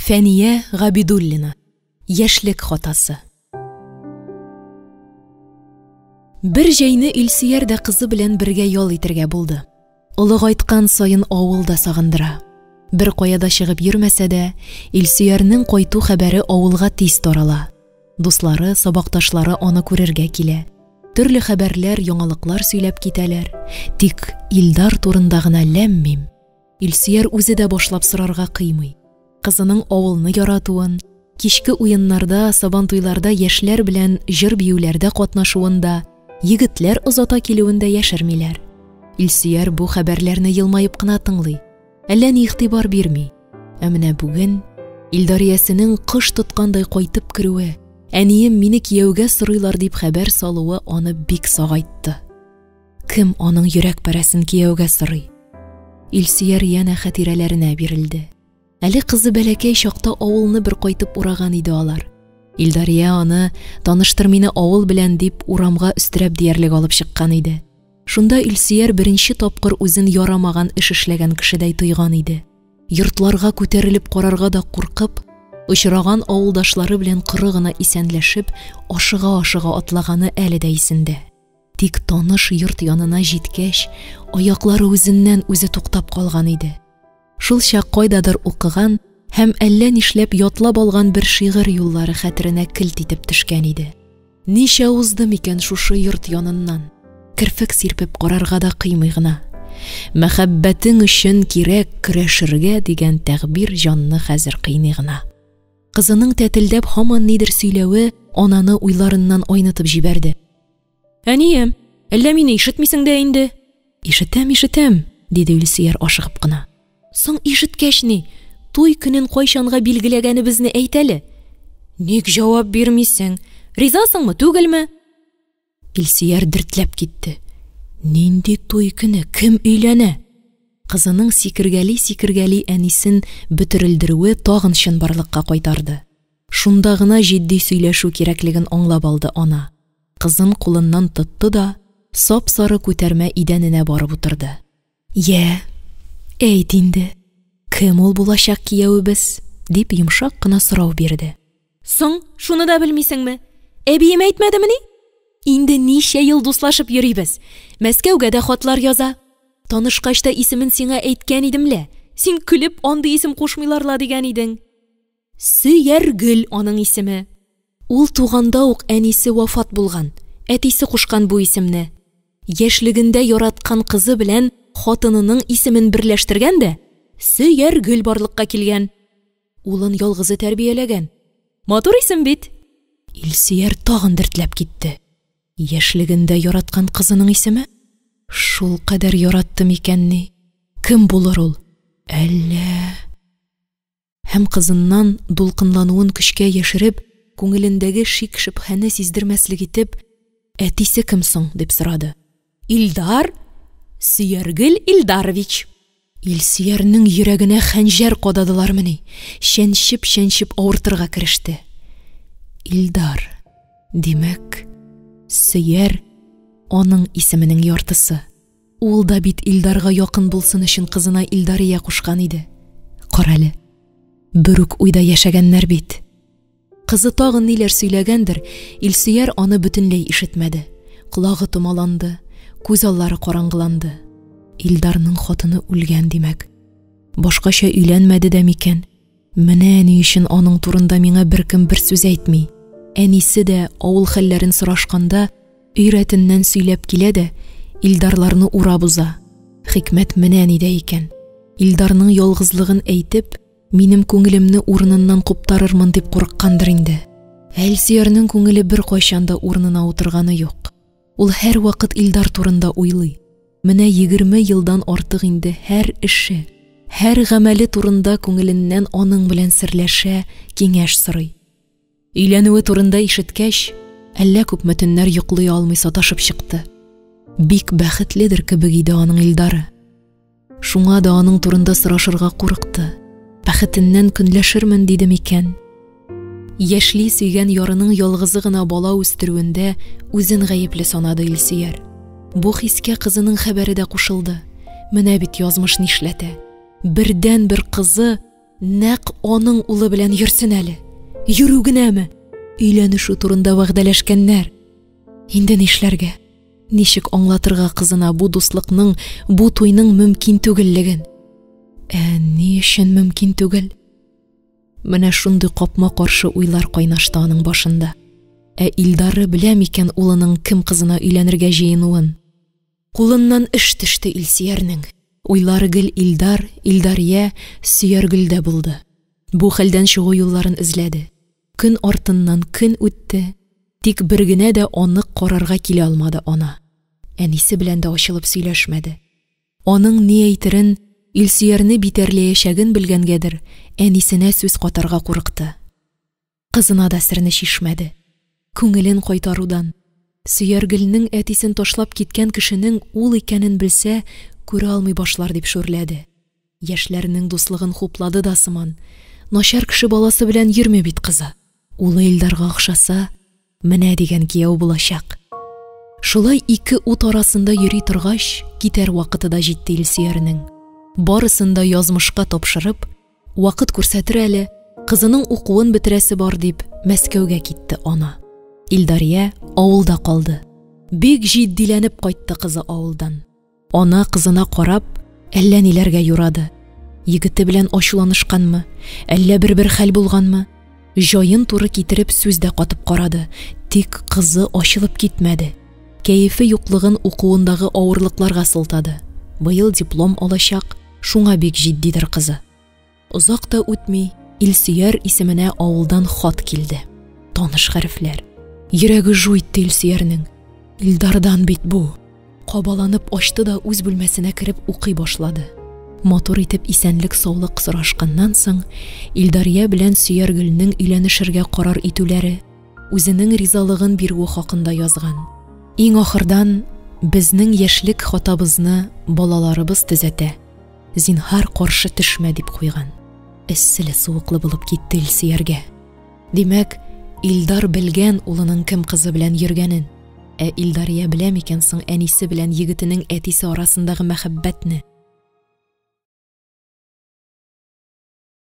Фәния Габидуллина. Яшьлек хатасы. Бер җәйне Илсөяр дә кызы белән бергә ял итәргә булды. Олыгайткан саен авыл да сагындыра. Бер кая да чыгып йөрмәсә дә, Илсөярнең кайту хәбәре авылга тиз тарала. Дуслары, сабакташлары аны күрергә килә. Төрле хәбәрләр, яңалыклар сөйләп китәләр. Тик Илдар турында гына ләм-мим. Илсөяр үзе дә башлап сорарга кыймый. Кызының авылны яратуын, кичке уеннарда, сабантуйларда яшьләр белән җыр-биюләрдә катнашуын да, егетләр озата килүен дә яшермиләр. Илсөяр бу хәбәрләрне елмаеп кына тыңлый, әллә ни игътибар бирми. Ә менә бүген Илдариясенең кош тоткандай кайтып керүе, әнием мине кияүгә сорыйлар дип хәбәр салуы аны бик сагайтты. Кем аның йөрәк парәсен кияүгә сорый? Илсөяр янә хатирәләренә бирелде. Әле кызы бәләкәй чакта авылны бер кайтып ураган иде алар. Илдария аны, таныштыр мине авыл белән дип, урамга өстерәп диярлек алып чыккан иде. Шунда Илсөяр беренче тапкыр үзен ярамаган эш эшләгән кешедәй тойган иде. Йортларга күтәрелеп карарга да куркып, очраган авылдашлары белән коры гына исәнләшеп, ашыга-ашыга атлаганы әле дә исендә. Тик таныш йорт янына җиткәч, аяклары үзеннән-үзе туктап калган иде. Шул чак кайдадыр укыган һәм әллә нишләп ятлап алган бер шигырь юллары хәтеренә келт итеп төшкән иде. Ничә узды микән шушы йорт яныннан? Керфек сирпеп карарга да кыймый гына. Мәхәббәтең өчен кирәк көрәшергә дигән тәгъбир җанны хәзер кыйный гына. Кызының тәтелдәп һаман нидер сөйләве ананы уйларыннан айнытып җибәрде. Әнием, әллә мине ишетмисең дә инде? Ишетәм, ишетәм, диде Илсөяр ашыгып кына. Соң ишеткәч ни, туй көнен кайчанга билгеләгәнебезне әйт әле. Ник җавап бирмисең? Ризасыңмы, түгелме? Илсөяр дертләп китте. Нинди туй көне? Кем өйләнә? Кызының сикергәли-сикергәли әнисен бөтерелдерүе тагын чынбарлыкка кайтарды. Шунда гына җитди сөйләшү кирәклеген аңлап алды ана. Кызын кулыннан тотты да сап-сары күтәрмә идәненә барып утырды. Йә, әйт инде, кем ул булачак киявебез? дип йомшак кына сорау бирде. Соң, шуны да белмисеңме? Әбием әйтмәдемени? Инде ничә ел дуслашып йөрибез. Мәскәүгә дә хатлар яза. Танышкач та исемен сиңа әйткән идем лә. Син көлеп, андый исем кушмыйлар ла дигән идең. Сөяргөл аның исеме. Ул туганда ук әнисе вафат булган, әтисе кушкан бу исемне. Яшьлегендә яраткан кызы белән хатынының исемен берләштергән дә, Сөяргөл барлыкка килгән. Улын ялгызы тәрбияләгән. Матур исем бит! Илсөяр тагын дертләп китте. Яшьлегендә яраткан кызының исеме? Шулкадәр яратты микәнни? Кем булыр ул? Әллә... Һәм кызыннан дулкынлануын көчкә яшереп, күңелендәге шик-шөбһәне сиздермәслек итеп, Әтисе кем соң? дип сорады. Илдар Сөяргөл Илдарович. Илсөярнең йөрәгенә хәнҗәр кададылармыни, чәнчеп-чәнчеп авыртырга кереште. Илдар. Димәк, Сөяр аның исеменең яртысы. Ул да бит Илдарга якын булсын өчен кызына Илдария кушкан иде. Карале, бер үк уйда яшәгәннәр бит. Кызы тагын ниләр сөйләгәндер, Илсөяр аны бөтенләй ишетмәде. Колагы томаланды, күз аллары караңгыланды. Илдарның хатыны үлгән, димәк. Башкача өйләнмәде дә микән? Менә ни өчен аның турында миңа беркем бер сүз әйтми. Әнисе дә авыл хәлләрен сорашканда өй рәтеннән сөйләп килә дә Илдарларны урап уза. Хикмәт менә нидә икән. Илдарның ялгызлыгын әйтеп, минем күңелемне урыныннан куптарырмын дип курыккандыр инде. Ә Илсөярнең күңеле беркайчан да урынына утырганы юк. Ул һәрвакыт Илдар турында уйлый. Менә 20 елдан артык инде һәр эше, һәр гамәле турында күңеленнән аның белән серләшә, киңәш сорый. Өйләнүе турында ишеткәч, әллә күпме төннәр йоклый алмый саташып чыкты. Бик бәхетледер кебек иде аның Илдары. Шуңа да аның турында сорашырга курыкты. Бәхетеннән көнләшермен диде микән? Яшьли сөйгән ярының ялгызы гына бала үстерүендә үзен гаепле санады Илсөяр. Бу хискә кызының хәбәре дә кушылды. Менә бит язмыш нишләтә. Бердәнбер кызы Нәкъ аның улы белән йөрсен әле. Йөрү генәме? Өйләнешү турында вәгъдәләшкәннәр. Инде нишләргә? Ничек аңлатырга кызына бу дуслыкның, бу туйның мөмкин түгеллеген? Ә ни өчен мөмкин түгел? Менә шундый капма-каршы уйлар кайнашты аның башында. Ә Илдары белә микән улының кем кызына өйләнергә җыенуын? Кулыннан эш төште Илсөярнең. Уйлары гел Илдар, Илдария, Сөяргөлдә булды. Бу хәлдән чыгу юлларын эзләде. Көн артыннан көн үтте, тик бер генә дә анык карарга килә алмады ана. Әнисе белән дә ачылып сөйләшмәде. Аның ни әйтерен, Илсөярне битәрләячәген белгәнгәдер, әнисенә сүз катарга курыкты. Кызына да серне чишмәде. Күңелен кайтарудан, Сөяргөлнең әтисен ташлап киткән кешенең ул икәнен белсә, күрә алмый башлар дип шүрләде. Яшьләрнең дуслыгын хуплады да сыман. Начар кеше баласы белән йөрми бит кызы. Улы Илдарга охшаса, менә дигән кияү булачак. Шулай ике ут арасында йөри торгач, китәр вакыты да җитте Илсөярнең. Барысын да язмышка тапшырып, вакыт күрсәтер әле, кызының укуын бетерәсе бар дип, Мәскәүгә китте ана. Илдария авылда калды. Бик җитдиләнеп кайтты кызы авылдан. Ана кызына карап, әллә ниләргә юрады. Егете белән ачуланышканмы, әллә бер-бер хәл булганмы? Җаен туры китереп сүз дә катып карады, тик кызы ачылып китмәде. Кәефе юклыгын укуындагы авырлыкларга сылтады. Быел диплом алачак, шуңа бик җитдидер кызы. Озак та үтми, Илсөяр исеменә авылдан хат килде. Таныш хәрефләр. Йөрәге жу итте Илсөярнең. Илдардан бит бу. Кабаланып ачты да үз бүлмәсенә кереп укый башлады. Матур итеп исәнлек-саулык сорашканнан соң, Илдария белән Сөяргөлнең өйләнешергә карар итүләре, үзенең ризалыгын бирүе хакында язган. Иң ахырдан, Безнең яшьлек хатабызны балаларыбыз төзәтә. Зинһар, каршы төшмә, дип куйган. Эсселе-суыклы булып китте Илсөяргә. Димәк, Илдар белгән улының кем кызы белән йөргәнен. Ә Илдария белә микән соң әнисе белән егетенең әтисе арасындагы мәхәббәтне?